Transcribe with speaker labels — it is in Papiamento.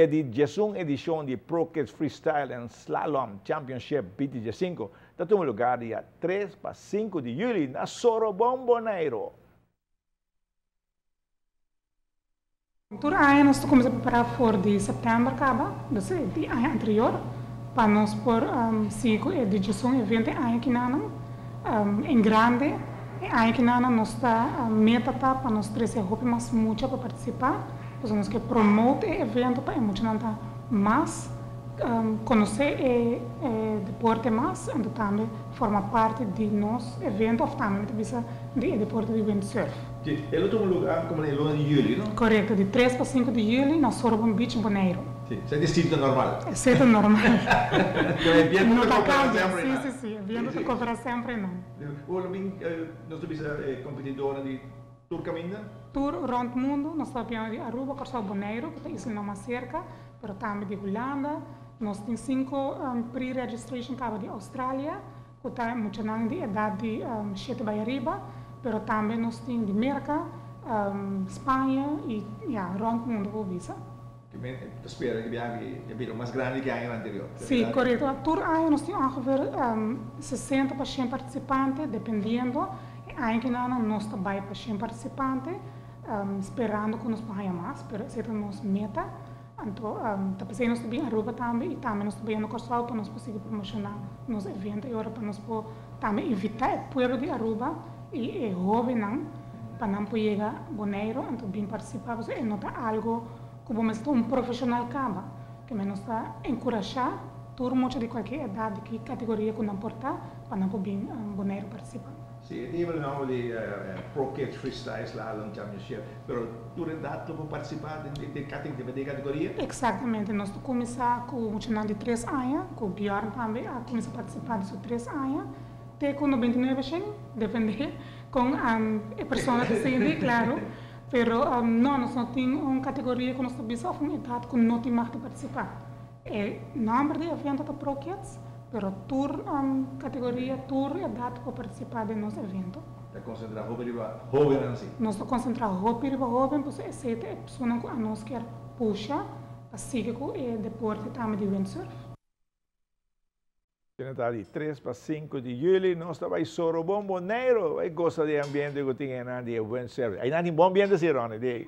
Speaker 1: E di 11 edishon di Pro Kids Freestyle and Slalom Championship 2015 ta tuma lugá dia 3 pa 5 di yüli na Sorobon, Boneiru.
Speaker 2: Tur aña nos ta kuminsá prepará for di sèptèmber kaba, dus di aña anterior, pa nos por sigui ku e di 11 evento e aña kinanan en grande. E aña kinanan nos ta meta ta pa nos trese hopi mas mucha pa partisipá. Pasobra nos ke promote e evento pa e muchanan ta mas konosé e deporte mas, anto tambe forma parti di nos evento òf tambe mi ta bisa di e deporte di windsurf.
Speaker 1: Si, e lo tuma lugar komo na e luna di yüli, no?
Speaker 2: Korekto, di 3 pa 5 di yüli na Sorobon Beach, Boneiru.
Speaker 1: Si, esei ta e sita normal.
Speaker 2: Esei ta normal.
Speaker 1: Pero e bientu
Speaker 2: No
Speaker 1: ta
Speaker 2: ta
Speaker 1: koperá
Speaker 2: kambia,
Speaker 1: semper
Speaker 2: si,
Speaker 1: einan.
Speaker 2: si, si, e bientu ta koperá semper einan.
Speaker 1: Ora lo bin, nos ta bisa e kompetidornan di Tur kaminda?
Speaker 2: Tur rond mundu, nos ta papiando di Aruba, Kòrsou, Boneiru, ku ta islanan mas serka, pero tambe di Hulanda. Nos tin sinku pre-registration kaba di Australia, ku ta muchanan di edat di shete bai ariba, pero tambe nos tin di Merka, Spaña i ya, rond mundu por bisa.
Speaker 1: Ta spera ku biaha aki e bira mas grandi ku e añanan anterior.
Speaker 2: Sí, korekto. Tur aña nos tin ongeveer 60 pa 100 partisipante, dependiendo. E aña kinan nos ta bai pa 100 partisipante, sperando ku nos por haña mas, pero esei ta nos meta. Anto ta p'esei nos ta bin Aruba tambe i tambe nos ta bayendo Kòrsou pa nos por sigui promoshoná nos evento i ora pa nos por tambe invitá e pueblo di Aruba i e hóbennan pa nan por yega Boneiru anto bin partisipá pasobra e no ta algu ku bo mester ta un profeshonal kaba. Ke men nos ta enkurashá tur mucha di kualke edat di ki kategoria ku nan por ta pa nan por bin Boneiru partisipá.
Speaker 1: Si, e nivel nobo di Pro Kids Freestyle Slalom Championship, pero tur edat lo por partisipá den e kategoria?
Speaker 2: Eksaktamente, nos ta kuminsá ku muchanan di 3 aña, ku Bjorn tambe a kuminsá partisipá di su 3 aña te ku 99 shen, dependé kon e persona ta sinti, klaro. Pero no, nos no tin un kategoria ku nos ta bisa òf un edat ku no tin mag di partisipá. E nòmber di e evento ta Pro Kids, pero tur kategoria, tur edat por partisipá den nos evento.
Speaker 1: Ta konsentrá hopi riba hóbennan si?
Speaker 2: Nos ta konsentrá hopi riba hóben pasobra esei ta e personanan ku anos kier pusha pa sigui ku e deporte tambe di windsurf.
Speaker 1: Asina ta di 3 pa 5 di juli nos ta bai Sorobon, Boneiru, bai gosa di e ambiente ku tin einan di e windsurf. Einan tin bon ambiente si, Ronnie, di.